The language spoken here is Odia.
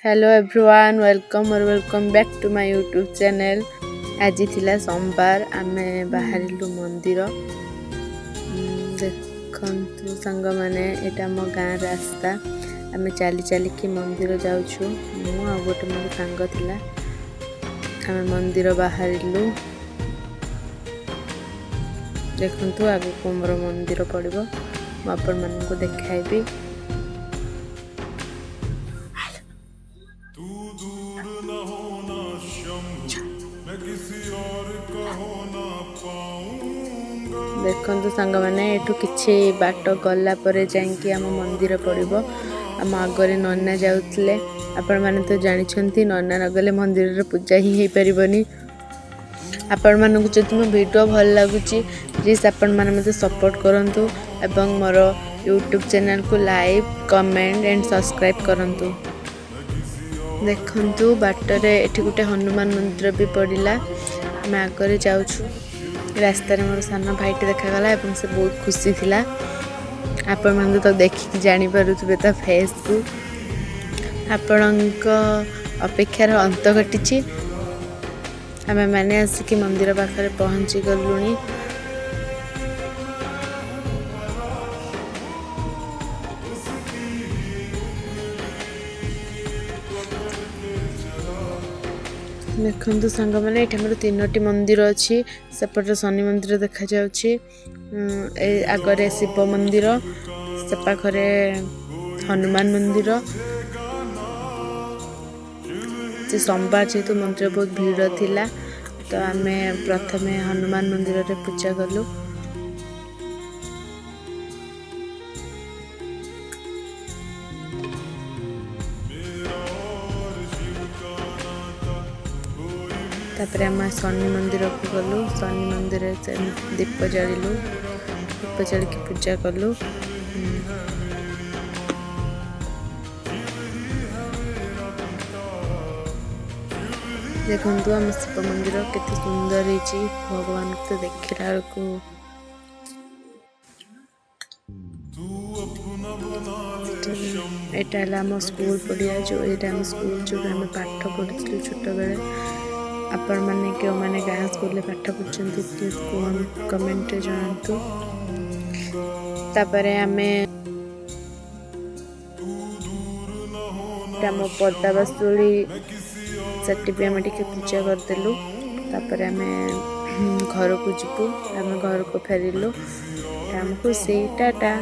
Hello everyone, welcome or welcome back to my YouTube channel. ଆଜି ଥିଲା ସୋମବାର, ଆମେ ବାହାରିଲୁ ମନ୍ଦିର। ଦେଖନ୍ତୁ ସାଙ୍ଗମାନେ, ଏଇଟା ଆମ ଗାଁ ରାସ୍ତା। ଆମେ ଚାଲି ଚାଲିକି ମନ୍ଦିର ଯାଉଛୁ। ମୁଁ ଆଉ ଗୋଟେ ମୋର ସାଙ୍ଗ ଥିଲା। ଆମେ ମନ୍ଦିର ବାହାରିଲୁ। ଦେଖନ୍ତୁ, ଆଗକୁ ମୋର ମନ୍ଦିର ପଡ଼ିବ, ମୁଁ ଆପଣମାନଙ୍କୁ ଦେଖାଇବି। तू दूर न होना शंभु, मैं किसी और का हो ना पाऊंगा। ଦେଖନ୍ତୁ ସାଙ୍ଗମାନେ, ଏଠୁ କିଛି ବାଟ ଗଲା ପରେ ଯାଇକି ଆମ ମନ୍ଦିର ପଡ଼ିବ। ଆମ ଆଗରେ ନନା ଯାଉଥିଲେ। ଆପଣମାନେ ତ ଜାଣିଛନ୍ତି, ନନା ନଗଲେ ମନ୍ଦିରରେ ପୂଜା ହିଁ ହେଇପାରିବନି। ଆପଣମାନଙ୍କୁ ଯଦି ମୋ ଭିଡ଼ିଓ ଭଲ ଲାଗୁଛି, ପ୍ଲିଜ୍ ଆପଣମାନେ ମୋତେ ସପୋର୍ଟ କରନ୍ତୁ ଏବଂ ମୋର ୟୁଟ୍ୟୁବ୍ ଚ୍ୟାନେଲ୍କୁ ଲାଇକ୍, କମେଣ୍ଟ ଆଣ୍ଡ ସବସ୍କ୍ରାଇବ୍ କରନ୍ତୁ। ଦେଖନ୍ତୁ, ବାଟରେ ଏଠି ଗୋଟେ ହନୁମାନ ମନ୍ଦିର ବି ପଡ଼ିଲା। ଆମେ ଆଗରେ ଯାଉଛୁ। ରାସ୍ତାରେ ମୋର ସାନ ଭାଇଟେ ଦେଖାଗଲା ଏବଂ ସେ ବହୁତ ଖୁସି ଥିଲା। ଆପଣମାନେ ତ ଦେଖିକି ଜାଣିପାରୁଥିବେ ତା ଫେସ୍କୁ। ଆପଣଙ୍କ ଅପେକ୍ଷାର ଅନ୍ତ ଘଟିଛି। ଆମେମାନେ ଆସିକି ମନ୍ଦିର ପାଖରେ ପହଞ୍ଚି ଗଲୁଣି। ଦେଖନ୍ତୁ ସାଙ୍ଗମାନେ, ଏଠି ଆମର ତିନୋଟି ମନ୍ଦିର ଅଛି। ସେପଟରେ ଶନି ମନ୍ଦିର ଦେଖାଯାଉଛି, ଏ ଆଗରେ ଶିବ ମନ୍ଦିର, ସେ ପାଖରେ ହନୁମାନ ମନ୍ଦିର। ଯେ ସୋମବାର ଯେହେତୁ ମନ୍ଦିର ବହୁତ ଭିଡ଼ ଥିଲା, ତ ଆମେ ପ୍ରଥମେ ହନୁମାନ ମନ୍ଦିରରେ ପୂଜା କଲୁ। ତାପରେ ଆମେ ଶନି ମନ୍ଦିରକୁ ଗଲୁ। ଶନି ମନ୍ଦିରରେ ସେ ଦୀପ ଜାଳିଲୁ, ଦୀପ ଜାଳିକି ପୂଜା କଲୁ। ଦେଖନ୍ତୁ, ଆମ ଶିବ ମନ୍ଦିର କେତେ ସୁନ୍ଦର ହେଇଛି। ଭଗବାନଙ୍କୁ ତ ଦେଖିଲା ବେଳକୁ तू अपना बना ले शंभु। ଏଇଟା ହେଲା ଆମ ସ୍କୁଲ ପଡ଼ିଆ, ଯେଉଁ ଏଇଟା ଆମ ସ୍କୁଲ ଯେଉଁଠି ଆମେ ପାଠ ପଢ଼ୁଥିଲୁ ଛୋଟବେଳେ। ଆପଣମାନେ କେଉଁମାନେ ଗାଁ ସ୍କୁଲରେ ପାଠ ପଢ଼ୁଛନ୍ତି, ପ୍ଲିଜ୍ କୁହନ୍ତୁ, କମେଣ୍ଟରେ ଜଣାନ୍ତୁ। ତାପରେ ଆମେ तू दूर न होना ଆମ ପଦାବାସୁଳି, मैं किसी और ସେଠି ବି ଆମେ ଟିକେ ପୂଜା କରିଦେଲୁ। ତାପରେ ଆମେ ଘରକୁ ଯିବୁ। ଆମେ ଘରକୁ ଫେରିଲୁ। ଆମ ଖୁସି। ଟାଟା।